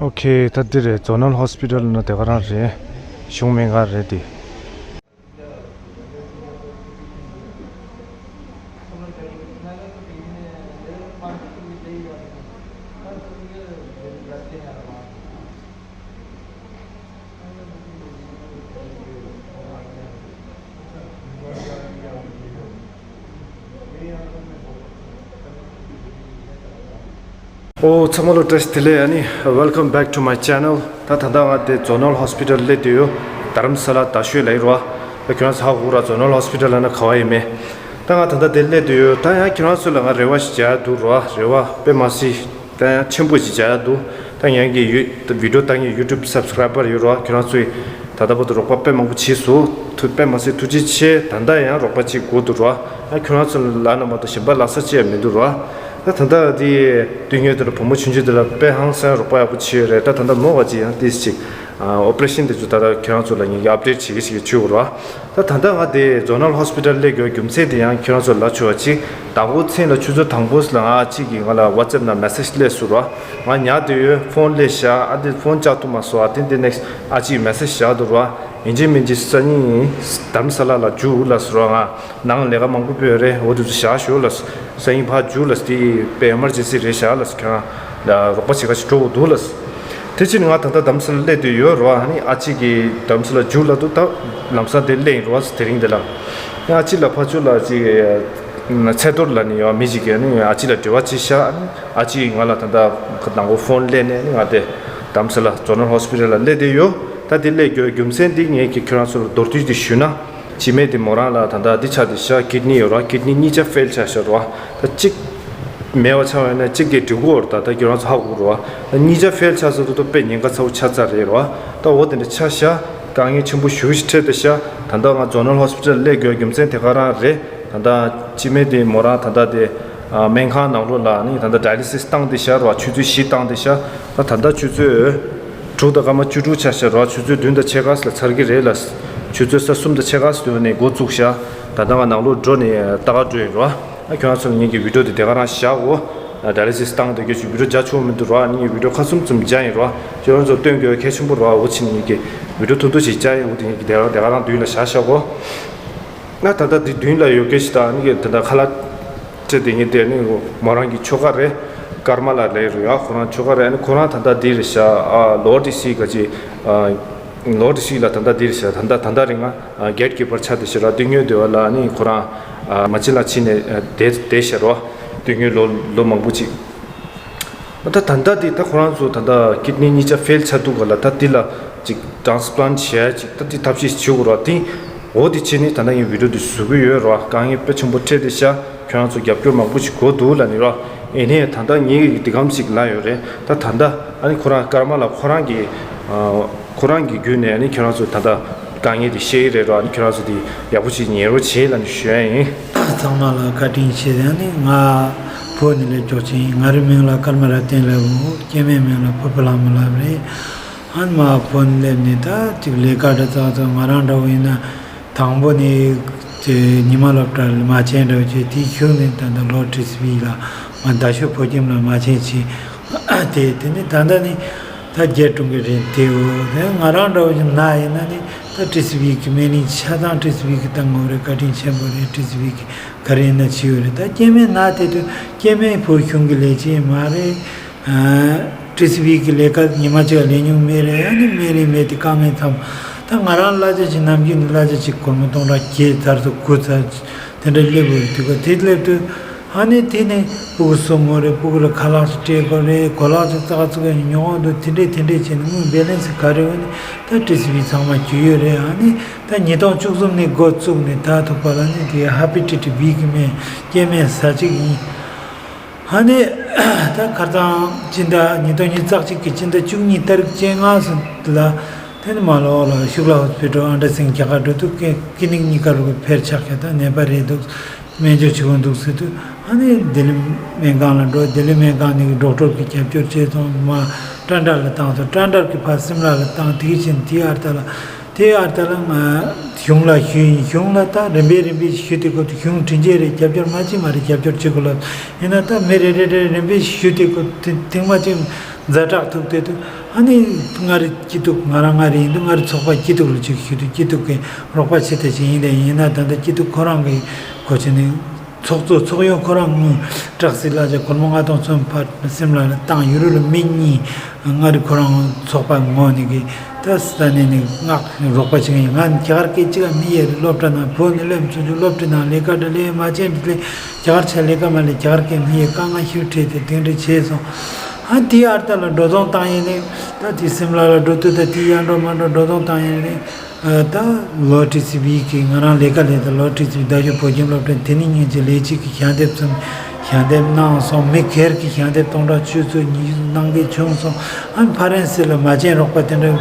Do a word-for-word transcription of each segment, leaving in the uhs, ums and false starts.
ཨོ་ཁེ། ད་འདི་རེད། Zonal Hospital ནི་དེ་ག་རང་རེད། གཞུང་སྨན་ཁང་རེད་དེ། ཨོ། ཚང་མ་ལ་བཀྲ་ཤིས་བདེ་ལེགས། ཨ་ནི། Welcome back to my channel. ད་ད་ལྟ་ང་དེ་Zonal Hospital སླེབས་བསྡད་ཡོད། རྡ་རམ་ས་ལ་རྡ་ཤོད་ལ་ཡོད་རེད་བ། ད་ཁྱོད་རང་ཚོ་ཧ་གོ་ར། Zonal Hospital ལབ་ན་ག་བ་ཡིན་མེད། ད་ང་ད་ལྟ་དེ་སླེབས་བསྡད་ཡོད། ད་ཡང་ཁྱོད་རང་ཚོ་ལ་ང་རེ་བ་ཞིག་རྒྱག་འདུག་ར། རེ་བ་དཔེ་མ་སྲིད། ད་ཡང་ཆེན་པོ་ཞིག་བྱ་ཡ་འདུག་ད་ངའི་གི་ཡུ- video ལྟ་མཁན་YouTube subscriber ཡོད་རེད་བ། ཁྱོད་རང་ཚོས་ད་ལྟ་བར་དུ་རོགས་པ་དཔེ་མང་པོ་བྱས་སོང་། ཐུ- དཔེ་མ་སྲིད་ཐུགས་རྗེ་ཆེ། ད་ལྟ་ཡང་རོགས་པ་བྱེད་དགོས་འདུག་རེད་བ། ད་ཁྱོད་རང་ཚོ་ལ་ན་མ་གཏོགས་གཞན་པ་ལབ་ས་ཅི་ཡང་མི་འདུག་རེད་བ། ད་ད་ལྟ་དེ་དུས་ངན་དེ་ལ་བུ་མོ་ཆུང་ཆུང་དེ་ལ་དཔེ་ཧང་སང་རོགས་པ་ཡག་པོ་བྱས་ཡོད་རེད། ད་ད་ལྟ་མོ་བ་ཅི་ཡང་ཏིས་ཅིག་ཨ། operation དེ་ཚོ་ད་ལྟ་ཁྱོད་རང་ཚོ་ལ་ངས་update བྱེད་ཀྱི་ཞིག་བྱེད་དགོས་རེད་བ། ད་ད་ལྟ་ང་དེ་Zonal Hospital སླེབས་དགོས་རྒྱུ་མཚན་དེ་ཡང་ཁྱོད་རང་ཚོ་ལ་ལབ་ཆོག་པ་ཅིག་དང་པོ་མཚན་ལ་ཆུ་ཚོད་དང་པོ་ལ་ང་ཨ་ཅེ་གིས་ང་ལ་WhatsApp ནང་message སླེབས་སོང་ར། ང་ཉལ་བསྡད་ཡོད། ཕོན་སླེབས་ཤག་ཨ་དེ་ཕོན་བཅག་ཐུབ་མ་སོང་། ཨ་དེ་དེ་next ཨ་ཅེ་གིས་message བཞག་འདུག་ར། ཡིན་གཅིག་མིན་གཅིག་སང་ཉིན་དྷ་རམ་ས་ལ་ལ་རྒྱུགས་ལབ་སོང་ར། ང་ནང་ལས་ཀ་མང་པོ་སྤེལ་ཡོད་རེད། འོ་དེ་ཚོ་བཞག་ཤོག་ལབ་སོང་། སང་ཉིན་ཕར་རྒྱུགས་ལབ་སོང་། དེ་དཔེ་emergency རེད་ཤག་ལབ་སོང་། ཁྱོད་རང་ལ་རོགས་པ་བྱེད་ག་ཞིག་འགྲོ་དགོས་འདུག་ལབ་སོང་། དེ་ཕྱིར་ང་ད་ལྟ་དྷ་རམ་ས་ལ་སླེབས་བསྡད་ཡོད་རེད་བ། ཨ་ནི་ཨ་ཅེ་གིས་དྷ་རམ་ས་ལ་རྒྱུགས་ལབ་འདུག་ད་ལམ་སང་དེ་སླེབས་ཡིན་རེད་བ། དེ་རིང་འདི་ལ། ཡང་ཨ་ཅེ་ལ་ཕར་ཚུར་ལ་ཅིག་ཚེ་རྡོར་ལབ་ནས་ཡོད་མི་ཞིག་གིས་ནི་ཨ་ཅེ་ལ་འབྲེལ་བ་བྱས་ཤག་ཨ་ཅེས་ང་ལ་ད་ལྟ་ནང་ཁོ་ཕོན་སླེབས་ནས་ནི་ང་དེ་དྷ་རམ་ས་ལ་Zonal Hospital ལ་སླེབས་བསྡད་ཡོད། ད་དེ་སླེབས་རྒྱུ་རྒྱུ་མཚན་འདི་ངས་ཀྱིས་ཁྱོད་རང་ཚོ་ལ་མདོར་བསྡུས་ཅིག་ཞུས་ན། འཆི་མེད་དེ་མོ་རང་ལ་ད་ལྟ་འདི་ཆགས་བསྡད་ཤག kidney ཡོད་ར། kidney གཉིས་ཆ་fail ཆགས་ཤག་ར། ད་གཅིག་མེད་པ་ཆགས་པ་ཡིན་ན་གཅིག་དེ་འགྲིག་གི་ཡོད་རེད། ད་ད་ཁྱོད་རང་ཚོ་ཧ་གོ་རེད་བ། ད་གཉིས་ཆ་fail ཆགས་ཚར་དུས་ད་དཔེ་ཉེན་ཁ་ཚ་པོ་ཆགས་ཚར་རེད་ར། ད་འོ་དེ་འདྲ་ཆགས་ཤག་དཀའ་ངལ་ཆེན་པོ་ཞེ་པོ་ཞིག་འཕྲད་བསྡད་ཤག་ད་ལྟ་ང་Zonal Hospital སླེབས་དགོས་རྒྱུ་མཚན་དེ་ག་རང་རེད། ད་ལྟ་འཆི་མེད་དེ་མོ་རང་ད་ལྟ་དེ་ཨ། སྨན་ཁང་ནང་ལོགས་ལ་ནི་ད་ལྟ་dialysis བཏང་བསྡད་ཤག་ར། ཆུ་ཚོད་བཞི་བཏང་བསྡད་ཤག་ད་ད་ལྟ་ཆུ་ཚོད་དྲུག་དང་སྐར་མ་བཅུ་དྲུག་ཆགས་ཤག་ར། ཆུ་ཚོད་བདུན་དང་ཕྱེད་ཀ་ཙམ་ལ་ཚར་གི་རེད་ལབ། ཆུ་ཚོད་ས་གསུམ་དང་ཕྱེད་ཀ་ཙམ་ནས་འགོ་བཙུགས་ཤག་ད་ལྟ་ང་ནང་ལོགས་འགྲོ་ནས་ལྟ་ག་འགྲོ་ཡིན་ར། ཨ། ཁྱོད་རང་ཚོ་ལ་ངེད་ཀྱི་video དེ་དེ་ག་རང་བཞག་གོ། dialysis བཏང་བསྡད་རྒྱུ་ཞིག་video རྒྱག་ཆོག་མི་འདུག་ར། ངེད་ཀྱི་video ཁ་ཚུམ་ཚུམ་རྒྱག་ཡིན་ར། ཁྱོད་རང་ཚོ་སྟོན་དགོས་གལ་ཆེན་པོ་ར། འོ་ཕྱིན་ངེད་ཀྱི་video ཐུང་ཐུང་ཞིག་རྒྱག་ཡིན། འོ་དེ་ངེད་ཀྱི་དེ་ག་རང་དེ་ག་རང་མདུན་ལ་བཞག་བཞག་གོ། ང་ད་ལྟ་འདི་མདུན་ལ་ཡོད་མཁན་ཞིག་དང་ནི་ད་ལྟ་ཁ་ལག་སྤྲད་དེ་ངེད་དེ་ནི་མོ་རང་གི་ཁྱོ་ག་རེད། ཀརྨ་ལགས་རེད་ར། ཡ་ཁོ་རང་ཁྱོ་ག་རེད། ཨ་ནི་ཁོ་རང་ད་ལྟ་འདི་རེད་ཤག་ཨ། ལོ་ཏི་སི་ག་ཅི། ཨ། ལོ་ཏི་སི་ལ་ད་ལྟ་འདི་རེད་ཤག་ད་ལྟ་ད་ལྟ་རིང་ང་gate keeper ཆགས་བསྡད་ཤག་ར། དེ་སྔོན་དེ་བ་ལ་ནི་ཁོ་རང་ཨ། མ་ཅི་ལ་ཕྱིན་ནས་བསྡད་བསྡད་ཤག་ར། དེ་སྔོན་ལོ་ལོ་མང་པོ་ཅིག་ད་ད་ལྟ་འདི་ད་ཁོ་རང་ཚོ་ད་ལྟ་kidney གཉིས་ཆ་fail ཆགས་འདུག་ག་ལ། ད་འདི་ལ་ཅིག་transplant བྱས་ཅིག་ད་འདི་ཐབས་ཤེས་བྱེད་དགོས་ར། དེ་འོ་དེ་བྱས་ནས་ད་ལྟ་ངས་video འདི་བཟོ་གི་ཡོད་ར། དཀའ་ངལ་དཔེ་ཆེན་པོ་འཕྲད་བསྡད་ཤག་ཁྱོད་རང་ཚོ་རྒྱབ་སྐྱོར་མང་པོ་ཞིག་དགོས་འདུག་ལབ་ནི་ར། ཨེ་ནས་ད་ལྟ་ངས་འདི་གམ་ཞིག་ལབ་ཡོད་རེད། ད་ད་ལྟ་ཨ་ནི་ཁོ་རང་ཀརྨ་ལགས་ཁོ་རང་གི་ཨ། ཁོ་རང་གི་བརྒྱུད་ནས་ཨ་ནི་ཁྱོད་རང་ཚོ་ད་ལྟ་དཀའ་ངལ་དེ་ཤེས་ཀྱི་རེད་ར། ཨ་ནི་ཁྱོད་རང་ཚོ་དེ་ཡག་པོ་ཞིག་ཉན་རོགས་བྱེད་ལབ་ནས་ཞུ་ཡ་ཡིན། ཚང་མ་ལ་བཀའ་དྲིན་ཆེ། ཨ་ནི་ང་བོད་ནས་སླེབས་ཆོག་ཅིང་། ང་རའི་མིང་ལ་ཀརྨ་རབ་བརྟན་ལབ་འོ། སྐྱེ་དམན་མིང་ལ་ཕུར་བུ་ལྷ་མོ་ལབ་རེད། ཨ་ནི་མ་བོད་ནས་སླེབས་ནས་ད་ཅིག་ལས་ཀ་འདྲ་ཙག་ཙོག་ང་རང་འདྲ་བོ་ཡིན་ན་དང་པོ་ནས་དེ་ཉི་མ་སློབ་གྲྭ་ལ་མ་བྱན་འདྲ་བོ་བྱས། དེའི་གཞུག་ནས་ད་ལྟ་ལོ་ཏི་སི་བི་ལ་ང་རྡ་ཤོད་བོད་ཁྱིམ་ལ་མ་བྱན་བྱས། དེ་དེ་ནས་ད་ལྟ་ནི་ད་རྒྱལ་གྲོང་གི་རེད་དེ་འོ། དེ་ང་རང་འདྲ་བོ་ཞིག་ན་ཡིན་ན་ནི་ད་ཏི་སི་བི་གི་སྨན་གླིང་ཆ་ཚང་ཏི་སི་བི་གི་ད་ངོ་རེད། བཀའ་དྲིན་ཆེན་པོ་རེད། ཏི་སི་བི་གི་ག་རེ་ཡིན་ན་བྱས་ཡོད་རེད། ད་སྐྱེ་དམན་ན་དེ་དུས་སྐྱེ་དམན་བོད་གཞུང་གི་ལས་བྱེད་མ་རེད། ཨ། ཏི་སི་བི་གི་ལས་ཀ་ཉི་མ་གཅིག་ལས་མྱོང་མེད་རེད། ཨ་ནི་སྨན་རིན་མེད་དེ་དཀའ་ངལ་ཚང་། ད་ང་རང་གླ་ཆ་ཅིག་ནམ་རྒྱུན་ནི་གླ་ཆ་ཅིག་སྒོར་མོ་སྟོང་ཕྲག་བརྒྱད་ཚར་སོང་། དགུ་ཚར་དེ་འདྲ་སླེབས་ཡོད་རེད། དུས་ག་དེ་སླེབས་དུས་ཨ་ནི་དེ་ནས་སྤུ་གུ་གསོ་དགོས་རེད། སྤུ་གུ་ལ་ཁ་ལག་ཅིག་སྤྲད་དགོས་རེད། གོ་ལག་ཅིག་ཙག་ཙིག་ཉོ་དགོས་འདུག་དེ་འདྲས་དེ་འདྲས་བྱས་ནས་དངུལ་བེ་ལེན་སི་ག་རེ་ཡོད་ནི་ད་ཏི་སི་བི་ཚང་མ་རྒྱུས་ཡོད་རེད། ཨ་ནི་ད་ཉིས་སྟོང་བཅུ་གསུམ་ནས་འགོ་བཙུགས་ནས་ད་ཐུག་པ་ལ་ནི་དེ་ཧེ་པ་ཊའི་ཊི་སི་བི་གི་སྨན་སྐྱེ་དམན་ཟ་ཅིག་ཡིན། ཨ་ནི་ད་ཁ་སང་སྤྱི་ཟླ་ཉིས་སྟོང་ཉི་ཤུ་རྩ་གཅིག་གི་སྤྱི་ཟླ་བཅུ་གཉིས་ཏ་རིག་བཅོ་ལྔ་ཙམ་ལ་དེ་ནི་མ་ལོག་ལ་ཤུག་ལ་ཧོ་སི་པི་ཊལ་ཨན་ཌར་སེན་རྒྱ་གར་འགྲོ་དུས་ཀི- ཀི་ནིག་གཉིས་ཀ་རུ་ཕེར་ཆགས་ཀྱི་ད་ནད་པ་རེད་འདུག་སྨན་བཅོས་བྱེད་དགོས་འདུག་ཟེར་དུས། ཨ་ནི་ལྡི་ལི་སྨན་ཁང་ལ་འགྲོ། ལྡི་ལི་སྨན་ཁང་ནས་ཌོག་ཊར་གྱིས་རྒྱབ་སྐྱོར་བྱས་སོང་། མ་ཊན་ཌར་ལ་བཏང་སོང་། ཊན་ཌར་གྱིས་ཕར་སིམ་ལ་ལ་བཏང་། དེ་གི་ཕྱིན་དེའི་ཨར་ཐ་ལ་ དེ་ཨར་ད་ལ་ང་གཞུང་ལ་ཞུས་ཡིན། གཞུང་ལ་ད་རིམ་པས་རིམ་པས་ཞུས་ཏེ་ཁོ་ཚོ་གཞུང་དྲིན་ཆེན་རེད། རྒྱབ་སྐྱོར་མ་བྱེད་མ་རེད། རྒྱབ་སྐྱོར་བྱེད་དགོས་ལབ། ཡིན་ན་ད་མི་རེ་རེ་རེ་རིམ་པས་ཞུས་ཏེ་ཁོ་ཐེ་ཐེངས་མ་གཅིག་ཛ་དྲག་ཐུག་དེ་དུས་ཨ་ནི་ང་རེ་སྐྱིད་སྡུག་ང་རང་ང་རེ་ཡིན་དུས་ང་རེ་ཚོགས་པ་སྐྱིད་སྡུག་ལ་ཅིག་ཞུས་དུས་སྐྱིད་སྡུག་གི་རོགས་པ་བྱེད་ཐབས་ཅིག་ཡིན་དེ་ཡིན་ན་ད་ལྟ་སྐྱིད་སྡུག་ཁོ་རང་གི་གོ་ཆེ་ནི། ཚོགས་གཙོ་ཚོགས་གཡོག་ཁོ་རང་ངོས་བཀྲག་སྲིད་ལ་ཅེ་སྒོར་མོ་ལྔ་སྟོང་ཚུན་ཕར་སིམ་ལ་ལ་བཏང་ཡུ་རོ་ལ་མི་གཉིས་ང་རི་ཁོ་རང་ཚོགས་པ་ངོས་ནས་གི་ད་ས་གནས་ནས་མངགས་རོགས་པ་བྱེད་མཁན་ཡིན། ང་ནི་རྒྱ་གར་སྐད་ཅིག་ལ་མི་ཡོད་རེད། སློབ་གྲྭ་ནང་བོད་ནས་སླེབས་ཚུན་ཆུ་སློབ་གྲྭ་ནང་ལས་ཀ་འདྲ་ལས་མ་བྱས་འདི་ལས་རྒྱ་གར་ཆ་ལས་ཀ་མ་ལས་རྒྱ་གར་སྐད་མི་ཡོད་དཀའ་ངལ་ཞིག་འཕྲད་དེ་དེ་འདྲ་བྱས་སོང་། ཨ་དེའི་ཨར་ད་ལ་འགྲོ་སོང་བཏང་ཡིན་ནས་ད་དེ་སིམ་ལ་ལ་འགྲོ་དུས་ད་དེའི་ཡར་འགྲོ་མར་འགྲོ་འགྲོ་སོང་བཏང་ཡིན་ནས། ད་ལོ་ཊི་སི་བི་གི་ང་རང་ལས་ཀ་ལས་ད་ལོ་ཊི་སི་བི་ད་ཡོད་བོད་ཁྱིམ་སློབ་གྲྭ་དེ་ནས་སྙིང་རྗེ་ལས་བྱེད་ཀྱི་ཞལ་འདེབས་ཙམ་ཞལ་འདེབས་གནང་སོང་། མི་སྒེར་གྱི་ཞལ་འདེབས་སྟོང་ཕྲག་ཆུ་ཚོད་ཉི་ཤུ་གནང་གི་བྱུང་སོང་། ཨ་ཕ་རན་སི་ལ་མ་བྱན་རོགས་པ་དེ་འདྲ་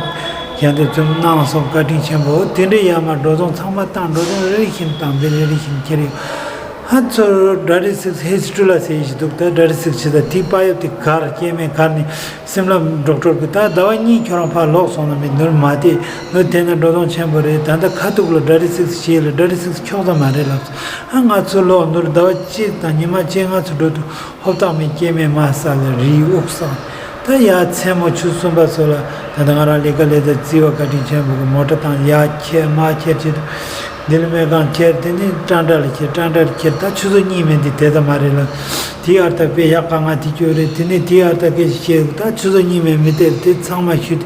ཞལ་འདེབས་ཙམ་གནང་སོང་། བཀའ་དྲིན་ཆེན་པོ། དེ་འདྲ་ཡར་མར་འགྲོ་སོང་ཚང་མ་བཏང་འགྲོ་སོང་རེ་རེ་བཞིན་བཏང་དེ་རེ་རེ་བཞིན་ཁྱེར་ཡོང་། ཨ་ཚོ་ཌ་ཊི་སིགས་ཧེ་སི་ཊུ་ལ་ཟེར་ཞིག་འདུག་ད་ཌ་ཊི་སིགས་བྱེད་ད་དེ་པ་ཡོད་དེ་གར་སྐྱེས་མེད་གར་ནས། སེམས་ལ་ཌོག་ཊར་གི་ད་ཟླ་བ་གཉིས་ཁྱོད་རང་ཕར་ལོག་སོང་ན་མི་ནོར་མ་དེ་ནོར་དེ་ན་འགྲོ་སྟངས་ཆེན་པོ་རེད། ད་ལྟ་ཁ་ཐུག་ལ་ཌ་ཊི་སིགས་བྱས་ལ་ཌ་ཊི་སིགས་ཁྱོག་ཙམ་མ་རེད་ལབ་སོང་། ཨ་ང་ཚོ་ལོག་ནོར་ཟླ་བ་གཅིག་དང་ཉི་མ་བཅོ་ལྔ་ཚོ་འགྲོ་དུས་ཧོབ་ཐག་མེད་སྐྱེ་མེད་མ་ས་ལ་རིའི་དབུགས་སངས། ད་ཡ་མཚན་མོ་ཆུ་གསུམ་པ་ཚོ་ལ་ད་ལྟ་ང་རང་ལས་ཀ་ལས་ད་རྩིས་པ་བཀའ་དྲིན་ཆེན་པོ་གི་མོ་ཊ་དང་ཡ་ཁྱེར་མ་ཁྱེར་བྱེད་དུས། འདི་ལ་སྨན་ཁང་ཁྱེར་དེ་ནས་ཀྲང་ཀྲ་ལ་ཁྱེར་ཀྲང་ཀྲ་ལ་ཁྱེར་ད་ཆུ་ཚོད་གཉིས་མིན་དེ་དེ་ད་མ་རེད་ལ། དེའི་ཨར་ད་དཔེ་ཡག་དཀའ་ངལ་དེ་སྐྱོ་རེད། དེ་ནས་དེའི་ཨར་ད་སྐད་ཆ་བཤད་ད་ཆུ་ཚོད་གཉིས་མིན་མི་དེར་དེ་ཚང་མ་ཞུས་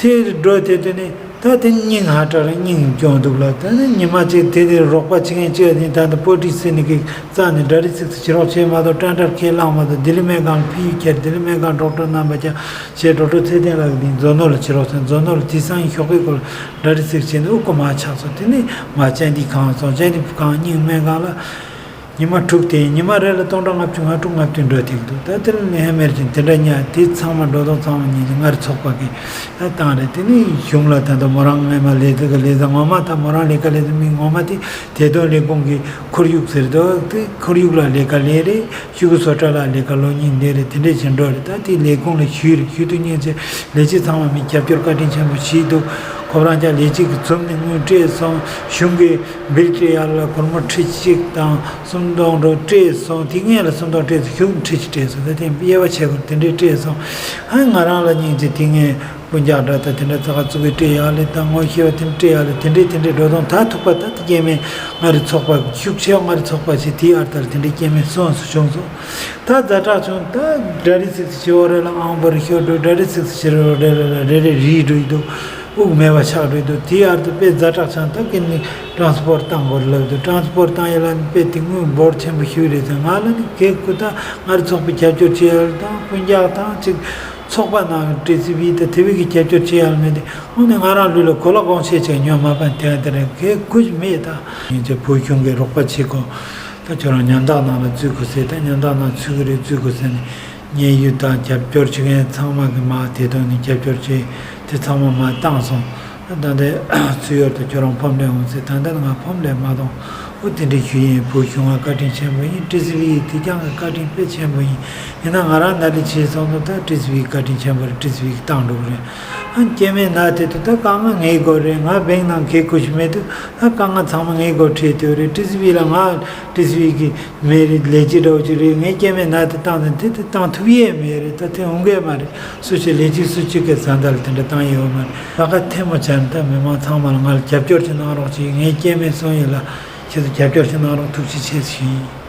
ཏེ། དེ་འགྲོ་དེ་དེ་ནས་ད་དེ་སྙིང་ཧ་དྲག་རེད། སྙིང་སྐྱོ་འདུག་ལ། ད་ནི་ཉི་མ་གཅིག་དེ་དེ་རོགས་པ་བྱེད་མཁན་གཅིག་ནི་ད་ད་པོ་ཏི་སི་ནི་གི་རྩ་ནས་ཌ་ཊི་སིགས་བྱེད་རོགས་བྱེད་མ་གཏོགས་ཀྲང་ཀྲ་ཁས་བླངས་མ་གཏོགས་ལྡི་ལི་སྨན་ཁང་ཕུལ་ཁྱེར་ལྡི་ལི་སྨན་ཁང་ཌོག་ཊར་རྣམ་པ་ཀྱང་བྱས་ཌོག་ཊར་ཚེ་བརྟན་ལགས་ཀྱིས་མཛོ་ནོར་ལ་བྱེད་རོགས་ཟེར། མཛོ་ནོར་ལ་དེང་སང་ཞོགས་པའི་སྐོར་ཌ་ཊི་སིགས་བྱས་ནས་དབུགས་མ་ཆགས་སོང་། དེ་ནས་མ་ཅན་དེ་གང་སོང་ཅན་དེ་གང་སྙིང་སྨན་ཁང་ལ་ཉི་མ་དྲུག་དེ་ཉི་མ་རེ་ལ་སྟོང་ཕྲག་ལྔ་བཅུ་ང་དྲུག་ལྔ་བཅུ་འགྲོ་ཐིག་འདུག་ད་དེ་ལ་ནི་ཧེ་མེར་ཅན་དེ་འདྲ་ཉག་དེ་ཚང་མ་འགྲོ་སྟངས་ཚང་མ་ཉིན་གྱི་སྔར་ཚོགས་པ་གི་ད་བཏང་རེད། དེ་ནས་གཞུང་ལ་ད་ལྟ་མོ་རང་སྔས་མ་ལས་ཚིག་གི་ལས་ས་ངོ་མ་ད་མོ་རང་ལས་ཀ་ལས་ས་མི་ངོ་མ་དེ་དེ་དོན་ལས་ཁུངས་ཀྱི་ཁོར་ཡུག་ཟེར་དོ་དེ་ཁོར་ཡུག་ལ་ལས་ཀ་ལས་རེད། ཤུ་གུ་སོ་ཊ་ལ་ལས་ཀ་ལོ་གཉིས་འདས་རེད། དེ་འདྲས་བྱེད་འགྲོ་རེད། ད་དེ་ལས་ཁུངས་ལ་ཞུས་རེད། ཞུས་དུས་སྙིང་རྗེ་ལས་བྱེད་ཚང་མ་མི་རྒྱབ་སྐྱོར་བཀའ་དྲིན་ཆེན་པོ་ཞིག་འདུག་ཁོ་རང་ཅག་ལས་བྱེད་ཀྱི་ཚོམས་ནས་དངུལ་སྤྲད་སོང་། གཞུང་གི་བིལ་སྤྲད་ཡག་ལ་སྒོར་མོ་ཁྲི་གཅིག་དང་སུམ་སྟོང་འགྲོ་སྤྲད་སོང་། དེ་སྔོན་ལ་སུམ་སྟོང་སྤྲད་སོང་། གཞུང་ཁྲི་གཅིག་སྤྲད་སོང་། ད་དེ་དབྱེ་བ་ཕྱེ་དགོས་དེ་འདྲས་སྤྲད་སོང་། ཨ་ང་རང་ལ་སྙིང་རྗེ་དེ་སྔོན། སྤུན་ཀྱག་འདྲ་ད་དེ་འདྲ་ཙག་ཙིག་གི་སྤྲད་ཡག་ལས་ད་ངོ་ཤེས་པ་དེ་འདྲ་སྤྲད་ཡག་ལས་དེ་འདྲས་དེ་འདྲས་འགྲོ་དོན་ད་ཐུག་པ་ད་དེ་སྐྱེ་མེད་ང་རི་ཚོགས་པ་ཤུགས་ཆེ་བ་ང་རི་ཚོགས་པ་ཞིག་དེའི་ཨར་ཏར་དེ་འདྲས་སྐྱེ་མེད་སོང་སུ་བྱུང་སོང་། ད་ཛ་དྲག་བྱུང་ད་ཌ་རི་སིགས་ཤི་བ་རེ་ལ་ཨང་བར་ཤོར་འགྲོ་ཌ་རི་སིགས་ཤི་རེ་ལ་རེ་རེ་རིལ་འགྲོ་ཡི་འདུག་དབུགས་མེད་པ་ཆགས་འགྲོ་ཡི་འདུག་དེའི་ཨར་ཏར་དཔེ་ཛ་དྲག་བྱུང་ད་ཀིན་ནི་ཊ་རན་སི་པོར་ཊི་བཏང་དགོས་ལབ་འདུག་ཊ་རན་སི་པོར་ཊི་བཏང་ཡ་ལ་ནི་དཔེ་དེ་དངུལ་འབོར་ཆེན་པོ་ཞིག་རེད་ཟེར། ང་ལ་ནི་གེ་ཁུ་ད་ང་རི་ཚོགས་པ་རྒྱབ་སྐྱོར་བྱེད་ཡ་ལ་དང་སྤུན་ཀྱག་དང་ཅིག་ཚོགས་པ་ནང་ཊི་སི་བི་དང་ཐེ་བི་གི་རྒྱབ་སྐྱོར་བྱེད་ཡག་མེད་དེ། འོ་ནི་ང་རང་ལུས་ལ་གོ་ལ་གོང་ཆེ་ཆེ་ཉོ་མ་པན་དེ་དེ་རེད། གེ་ཁུ་ཅི་མེད་ད། ཡིན་ཚེ་བོད་གཞུང་གི་རོགས་པ་བྱེད་དགོས། ད་ཁྱོད་རང་ཉམ་ཐག་ནང་ལ་འཛུལ་དགོས་ཟེར། ད་ཉམ་ཐག་ནང་ཚུད་གི་རེད། འཛུལ་དགོས་ཟེར་ནས་བརྙན་ཡོད་དང་རྒྱབ་སྐྱོར་བྱེད་མཁན་ཚང་མ་གི་མ་དེ་དོན་ནི་རྒྱབ་སྐྱོར་བྱེད་དེ་ཚང་མ་མ་བཏང་སོང་། ད་ལྟ་ཚུད་ཡོད་ད་ཁྱོད་རང་ཕམ་ལས་འོང་ཟེར། ད་ལྟ་ང་ཕམ་ལས་མ་གཏོང་། ཨོ་དེ་འདྲའི་ཞུ་ཡིན། བོད་གཞུང་ང་བཀའ་དྲིན་ཆེན་པོ་ཡིན། ཊི་སི་བི་ཡི་དེ་ཀྱང་བཀའ་དྲིན་དཔེ་ཆེན་པོ་ཡིན། ཡིན་ན་ང་རང་ནཱ་ལས་བྱས་སོང་ན་ད་ཊི་སི་བི་ཡི་བཀའ་དྲིན་ཆེན་པོ་རེད། ཊི་སི་བི་ཡིས་བཏང་འགྲོ་གི་རེད། ཨ་སྐྱེ་དམན་ན་དེ་དུ་ད་དཀའ་ངལ་ངའི་སྒོ་རེད། ང་བེང་ནང་གེ་ཁུ་ཞིག་མེད་དུས་ད་དཀའ་ངལ་ཚང་མ་ངའི་སྒོ་ཁྲིད་དེ་རེད། ཊི་སི་བི་ལ་ང་ཊི་སི་བི་གི་མེད་རེད། ལས་བྱེད་འདྲ་བོ་ཅིག་རེད། ངས་སྐྱེ་དམན་ན་དེ་བཏང་ཟིན་དེ་དེ་བཏང་ཐུབ་ཡས་མེད་རེད། ད་དེ་འོང་གི་མ་རེད། སུ་ཞིག་ལས་བྱེད་སུ་གཅིག་གི་བཟའ་ཟླ་ལ་དེ་འདྲ་བཏང་ཡོད་མ་རེད། ལ་ཁ་ཐལ་མོ་སྦྱར་ནས་ད་མི་མང་ཚང་མ་ལ་ང་ལ་རྒྱབ་སྐྱོར་ཅིག་གནང་རོགས་གྱིས། ངས་སྐྱེ་དམན་སོང་ཡིན་ལ། ཁྱེད་ཚོ་རྒྱབ་སྐྱོར་ཞིག་གནང་རོགས། ཐུགས་རྗེ་ཆེ་ཞུ་ཡིན།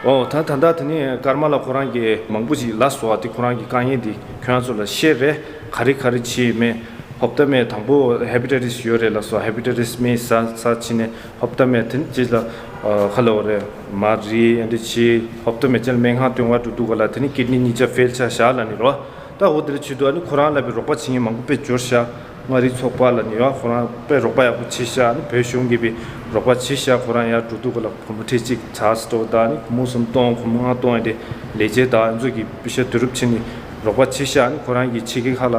ཨོ་ད་ད་ལྟ་དེ་ནས་ཀརྨ་ལགས་ཁོ་རང་གིས་མང་པོ་ཞིག་ལབ་སོང་བ་དེ། ཁོ་རང་གི་དཀའ་ངལ་འདི་ཁྱོད་རང་ཚོ་ལ་བཤད་རེད། ག་རེ་ག་རེ་བྱེད་མེད། ཧོབ་ཏ་མེད་དང་པོ་ཧེ་པ་ཊའི་ཊི་སི་ཡོད་རེད་ལབ་སོང་། ཧེ་པ་ཊའི་ཊི་སི་མེད་ཟ་ཟ་ཕྱིན་ནས་ཧོབ་ཏ་མེད་དེ་ནས་རྗེས་ལ་ཁ་ལོ་རེད། མ་རི་ཨེ་འདྲ་བྱེད། ཧོབ་ཏ་མེད་རྗེས་ལ་སྨན་ཁང་སྟོན་ག་འགྲོ་དུས་ག་ལ་དེ་ནས་ཀིད་ནི་གཉིས་ཆ་ཕེལ་ཆ་བཞག་ལབ་ནི་རོ། ད་འོ་དེ་ལ་བྱེད་དུས་ཨ་ནི་ཁོ་རང་ལ་བའི་རོགས་པ་བྱེད་མཁན་མང་པོ་དཔེ་འབྱོར་ཤག་མངའ་རིས་ཚོགས་པ་ལ་ནི་ཡོད། ཁོ་རང་དཔེ་རོགས་པ་ཡག་པོ་བྱེད་ཤག་ཨ་ནི་བོད་གཞུང་གིས་བའི་རོགས་པ་བྱེད་ཤག་ཁོ་རང་ཡར་འགྲོ་དུས་ག་ལ་སྒོར་མོ་ཁྲི་གཅིག་ཚར་སྟོར་དང་ཨ་ནི་སྒོར་མོ་སུམ་སྟོང་སྒོར་མོ་ལྔ་སྟོང་ཨེ་འདྲ་ལས་བྱེད་དང་ཨ་ཚོ་གིས་པེ་ཤ་བསྡུ་རུབ་བྱེད་ནི་རོགས་པ་བྱེད་ཤག་ཨ་ནི་ཁོ་རང་གི་ཕྱི་རྒྱལ་ཁག་ལ་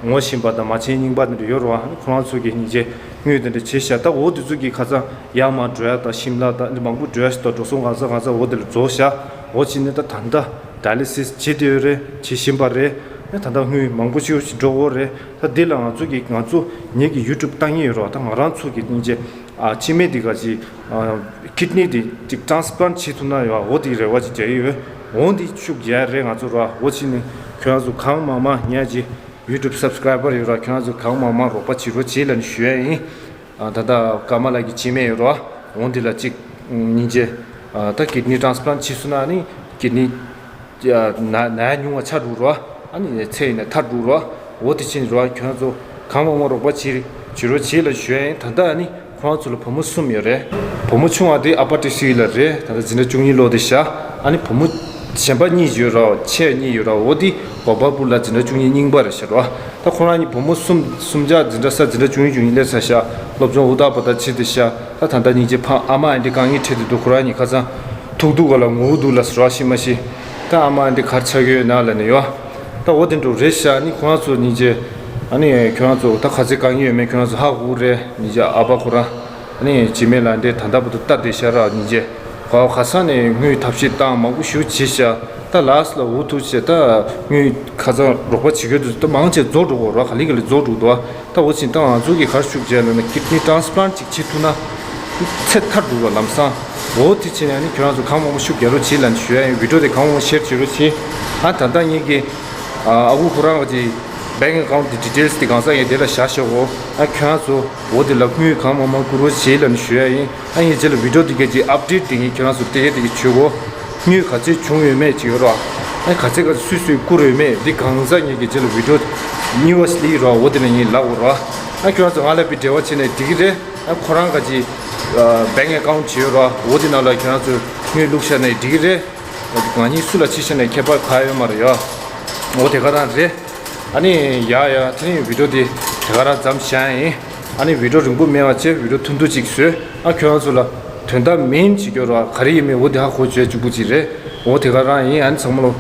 ངོ་ཤེས་པ་དང་མ་བྱན་རྙིང་པ་དེ་འདྲ་ཡོད་རེད་བ། ཨ་ནི་ཁོ་རང་ཚོ་གིས་སྙིང་རྗེ་དངུལ་དེ་འདྲ་བྱེད་ཤག་ད་འོ་དེ་ཚོ་གིས་ཁ་སང་ཡར་མར་འགྲོ་ཡ་དང་ཤིམ་ལ་དང་ཨ་ནི་མང་པོ་འགྲོ་ཡ་ཞིག་དང་འགྲོ་སོང་། གང་ས་གང་ས་འོ་དེ་ལ་རྫོགས་ཤག་འོ་བྱས་ནས་ད་ད་ལྟ་ཌ་ཡ་ལི་སིས་བྱེད་དེ་ཡོད་རེད། བྱེད་བཞིན་པ་རེད། ད་ལྟ་དངུལ་མང་པོ་ཞིག་འགྲོ་གི་རེད། ད་འདི་ལ་ང་ཚོ་གི་ང་ཚོ་ངེད་ཀྱི་ཡུ་ཊུབ་བཏང་གི་ཡོད་རེད་བ། ད་ང་རང་ཚོ་གི་སྙིང་རྗེ་ཨ་སྤྱི་མེད་འདི་ག་ཅིག་ཨ་ཀིཌ་ནི་འདི་ཅིག་ཊེན་སི་པ་ལན་ཊི་བྱེད་ཐུབ་ན་ཡོད་བ། འོ་དེ་རེ་བ་ཅིག་རྒྱག་གི་ཡོད། འོ་འདི་ཤུགས་རྒྱག་རེད་ང་ཚོ་ར། འོ་ཅི་ནི་ཁྱོད་རང་ཚོ་གང་མང་མང་ངེད་ཀྱི་ཡུ་ཊུབ་སབ་སི་ཀ་རའི་བར་ཡོད་ར། ཁྱོད་རང་ཚོ་གང་མང་མང་རོགས་པ་བྱེད་རོགས་བྱེད་ལབ་ནས་ཞུ་ཡ་ཡིན། ཨ་ད་ལྟ་ཀརྨ་ལགས་ཀྱི་སྤྱི་མེད་ཡོད་ར། འོ་འདི་ལ་ཅིག་སྙིང་རྗེ་ཨ་ད་ཀིཌ་ནི་ཊེན་སི་པ་ལན་ཊི་བྱེད་སོང་ན་ནི་ཀིཌ་ནི་ན་ན་ཉུང་བ་ཆགས་འགྲོ་ར། ཨ་ནི་ཚེ་ཡིན་ན་ཐར་འགྲོ་ར། འོ་དེ་ཕྱིན་ར་ཁྱོད་ཚོ་གང་མང་མང་རོགས་པ་བྱེད་བྱེད་རོགས་བྱེད་ལ་ཞུ་ཡ་ཡིན། ད་ལྟ་ཨ་ནི་ཁོ་རང་ཚོ་ལ་བུ་མོ་གསུམ་ཡོད་རེད། བུ་མོ་ཆུང་བ་དེ་ཨ་པ་ཊི་སི་ལ་རེད། ད་ལྟ་འཛིན་གྲྭ་བཅུ་གཉིས་སློབ་དེ་ཤག་ཨ་ནི་བུ་མོ་གཞན་པ་གཉིས་ཡོད་ར། ཆེ་གཉིས་ཡོད་ར། འོ་དེ་གོ་པལ་པུར་ལ་འཛིན་གྲྭ་བཅུ་གཉིས་རྙིང་པ་རེད་ཤག་ར། ད་ཁོ་རང་གཉིས་བུ་མོ་གསུམ་གསུམ་ཆ་འཛིན་གྲྭ་ས་འཛིན་གྲྭ་བཅུ་གཉིས་བཅུ་གཉིས་སླེབས་ཚར་ཤག་སློབ་སྦྱོང་ཨུ་ཏ་པ་ཏ་བྱེད་དེ་ཤག་ད་ད་ལྟ་སྙིང་རྗེ་ཕ་ཨ་མ་ཨ་འདྲི་དཀའ་ངལ་འཕྲད་དེ་འདུག་ཁོ་རང་གཉིས་ཁ་སང་ཐུག་ཐུག་ག་ལ་ངུ་འདུག་ལ་ཟེར་བ་ཤི་མ་ཤི། ད་ཨ་མ་ཨ་འདྲི་གར་ཆགས་ཡོད་ན་ལ་ནི་ཡོད། ད་འོ་དེ་འགྲོ་རེད་ཤག་ཨ་ནི་ཁོ་རང་ཚོ་སྙིང་རྗེ། ཨ་ནི་ཁྱོད་རང་ཚོ་ད་ག་ཚོད་དཀའ་ངལ་ཡོད་མེད་ཁྱོད་རང་ཚོ་ཧ་གོ་རེད། སྙིང་རྗེ་ཨ་ཕ་ཁོ་རང་ཨ་ནི་སྤྱི་མེད་ལ་འདྲེ་ད་ལྟ་བར་དུ་ལྟ་བསྡད་ཤག་ར། སྙིང་རྗེ་ག་ག་ས་ནས་དངུལ་ཐབས་ཤེས་བཏང་མང་པོ་ཞུ་བྱེད་ཤག་ད་ལཱ་སི་ལ་འུ་ཐུག་བྱས་ད་དངུལ་ཁ་སང་རོགས་པ་བྱེད་དགོས་འདུག་ད་མང་ཆེ་རྫོགས་འགྲོ་གོ་ར། ག་ལེ་ག་ལེ་རྫོགས་འགྲོ་འདུག་ད་འོ་ཕྱིན་ད་ང་ཚོ་གི་གར་ཤུགས་རྒྱག་ལ་ན་ཀིཌ་ནི་ཊེན་སི་པ་ལན་ཊི་ཅིག་བྱེད་ཐུབ་ན་ཚེ་ཐར་འགྲོ་བ་ལམ་སང་། འོ་དེ་ཕྱིན་ཡང་ནི་ཁྱོད་རང་ཚོ་གང་མང་པོ་ཤུགས་རྒྱག་རོགས་བྱེད་ལ་ནི་ཞུ་ཡ་ཡིན། བི་ཌིའོ་དེ་གང་མང་པོ་ཤེར་བྱེད་རོགས་བྱེད། ཨ་ད་ལྟ་ངེད་ཀྱི་ཨ་ཨ་ཁུ་ཁོ་རང་གི་བེང་ཨེ་ཀའུན་ཊི་དེ་ཌི་ཊེལ་སི་དེ་གང་ས་ངས་དེ་ལ་བཞག་ཤོག་གོ་ཨ་ཁྱོད་རང་ཚོ་འོ་དེ་ལ་དངུལ་གང་མང་མང་བསྐུར་རོགས་བྱེད་ལ་ནི་ཞུ་ཡ་ཡིན། ཨ་ངས་རྗེས་ལ་བི་ཌིའོ་དེ་ག་ཅིག་ཨཔ་ཌེཊ་དེ་ངས་ཁྱོད་རང་ཚོ་དེ་ག་དེ་ག་བྱེད་གོ་དངུལ་ག་ཚོད་བྱུང་ཡོད་མེད་ཅིག་ཡོད་ར། ཨ་ག་ཚོད་ག་ཚོད་སུས་སུས་བསྐུར་ཡོད་མེད་འདི་གང་ཟག་ངེད་ཀྱི་རྗེས་ལ་བི་ཌིའོ་གཉིས་པ་ཞིག་སླེབས་ར། འོ་དེ་ལ་ངས་ལབ་དགོས་ར། ཨ་ཁྱོད་རང་ཚོ་ང་ལ་བི་འབྲེལ་བ་བྱས་ནས་འགྲིག་གི་རེད། ཨ་ཁོ་རང་ག་ཅིག་བེང་ཨེ་ཀའུན་ཊི་ཅིག་ཡོད་ར། འོ་དེ་ནང་ལ་ཁྱོད་རང་ཚོས་དངུལ་བླུགས་བཞག་ནས་འགྲིག་གི་རེད། ང་གཉིས་སུ་ལ་ཕྱི་བཞིན་ནས་ཁྱད་པར་ག་ཡོད་མ་རེད་ཡ། འོ་དེ་ག་རང་རེད། ཨ་ནི་ཡ་ཡ་དེ་རིང་བི་ཌིའོ་དེ་དེ་ག་རང་མཚམས་བཞག་ཡིན། ཨ་ནི་བི་ཌིའོ་རིང་པོ་མེད་པ་བྱས་བི་ཌིའོ་ཐུང་ཐུང་ཅིག་བཟོས། ཨ་ཁྱོད་རང་ཚོ་ལ་དོན་དག་མིན་ཅིག་སྐྱོར་བ་ག་རེ་ཡིན་མིན་འོ་དེ་ཧ་གོ་བྱས་བཅུག་པོ་ཅིག་རེད། འོ་དེ་ག་རང་ཡིན། ཨ་ནི་ཚང་མ་ལོ་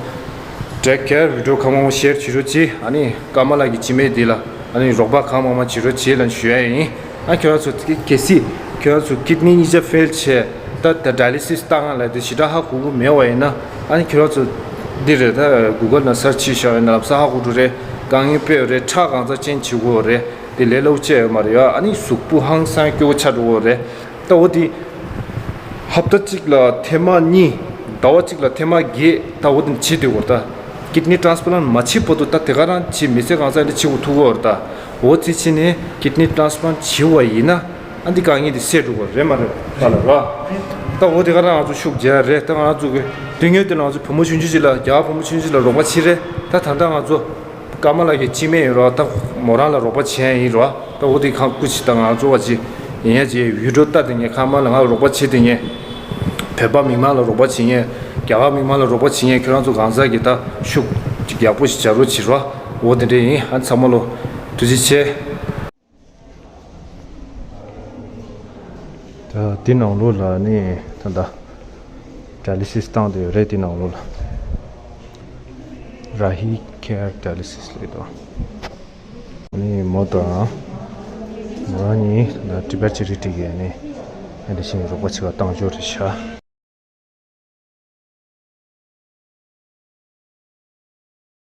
ཊེག་ཀེར། བི་ཌིའོ་གང་མང་པོ་ཤེར་བྱེད་རོགས་གྱིས། ཨ་ནི་ཀརྨ་ལགས་ཀྱི་སྤྱི་མེད་འདི་ལ་ཨ་ནི་རོགས་པ་གང་མང་མང་བྱེད་རོགས་གྱིས་ལབ་ཞུ་ཡ་ཡིན། ཨ་ཁྱོད་རང་ཚོ་གལ་སྲིད་ཁྱོད་རང་ཚོ་ཀིཌ་ནི་གཉིས་ཆ་ཕེལ་བྱས་ད་ད་ཌ་ཡ་ལི་སིས་བཏང་ང་ལ་དེ་ཞེ་དྲག་ཧ་གོ་གི་མེད་པ་ཡིན་ན། ཨ་ནི་ཁྱོད་རང་ཚོ་འདི་རེད། ད་གུ་གལ་ནང་སར་ཆི་བྱས་ཡིན་ན་ལབ་ས་ཧ་གོ་འགྲོ་རེད། དཀའ་ངལ་དཔེ་ཡོད་རེད། ཁྲག་གང་ཚ་ཅན་བྱེད་དགོས་རེད། དེ་ལས་སླ་པོ་ཅིག་ཡོད་མ་རེད་ཡ། ཨ་ནི་གཟུགས་པོ་ཧང་སང་སྐྱོ་བོ་ཆགས་འགྲོ་གི་རེད། ད་འོ་དེ་ཧབ་ཏ་གཅིག་ལ་ཐེངས་མ་གཉིས། ཟླ་བ་གཅིག་ལ་ཐེངས་མ་བརྒྱད་ད་འོ་དེ་བྱེད་སྡོད་དགོས་རེད། ད་ཀིཌ་ནི་ཊེན་སི་པ་ལན་ཊི་མ་བྱེད་བར་དུ་ད་དེ་ག་རང་བྱེད་མི་ཚེ་གང་ཚ་འདི་བྱེད་དགོས་ཐུག་གི་རེད། ད་འོ་དེ་བྱས་ནས་ཀིཌ་ནི་ཊེན་སི་པ་ལན་ཊི་བྱེད་པ་ཡིན་ན་ཨ་འདི་དཀའ་ངལ་འདི་སེལ་འགྲོ་གི་རེད་མ་རེད་པ་ལ་ར། ད་འོ་དེ་ག་རང་ང་ཚོ་ཤུགས་རྒྱག་རེད། ད་ང་ཚོ་གི་དེ་སྔོན་དེ་ང་ཚོ་བུ་མོ་ཆུང་ཆུང་ཅིག་ལ་རྒྱ་གར་བུ་མོ་ཆུང་ཆུང་ཅིག་ལ་རོགས་པ་བྱེད་རེད། ད་ད་ལྟ་ང་ཚོ་ཀརྨ་ལགས་ཀྱི་སྤྱི་མེད་ཡིན་རོགས། ད་མོ་རང་ལ་རོགས་པ་བྱེད་ཡ་ཡིན་རོགས། ད་འོ་དེ་ཁག་ཁུ་ཅིག་ད་ང་ཚོ་བ་ཅིག་ཡིན་ཡ་ཅིག་ཡུ་ཊུབ་ལྟ་དེ་ངས་ཀརྨ་ལ་ང་རོགས་པ་བྱེད་དེ་ངས་བོད་པ་མི་མང་ལ་རོགས་པ་བྱེད་ངས་རྒྱ་གར་མི་མང་ལ་རོགས་པ་བྱེད་ངས་ཁྱོད་རང་ཚོ་གང་ཟག་གི་ད་ཤུགས་ཅིག་ཡག་པོ་ཞིག་བྱ་རོགས་བྱེད་རོགས། འོ་དེ་འདྲ་ཡིན། ཨ་ཚང་མ་ལོ་ཐུགས་རྗེ་ཆེ། ད་འདི་ནང་ལོགས་ལ་ནི་ད་ལྟ་ཌ་ཡ་ལི་སིས་བཏང་དེ་ཡོད་རེད། འདི་ནང་ལོགས་ལ་ར་ཧི་ཁེར་ཌ་ཡ་ལི་སིས་ལབ་འདུག་ནི་མོ་དང་མོ་རང་གཉིས་ད་ལྟ་ཊི་བེཊ་ཅེ་རི་ཊི་གི་ནི་ཨ་འདི་བཞིན་རོགས་པ་བྱེད་པ་བཏང་འབྱོར་རེད་ཤག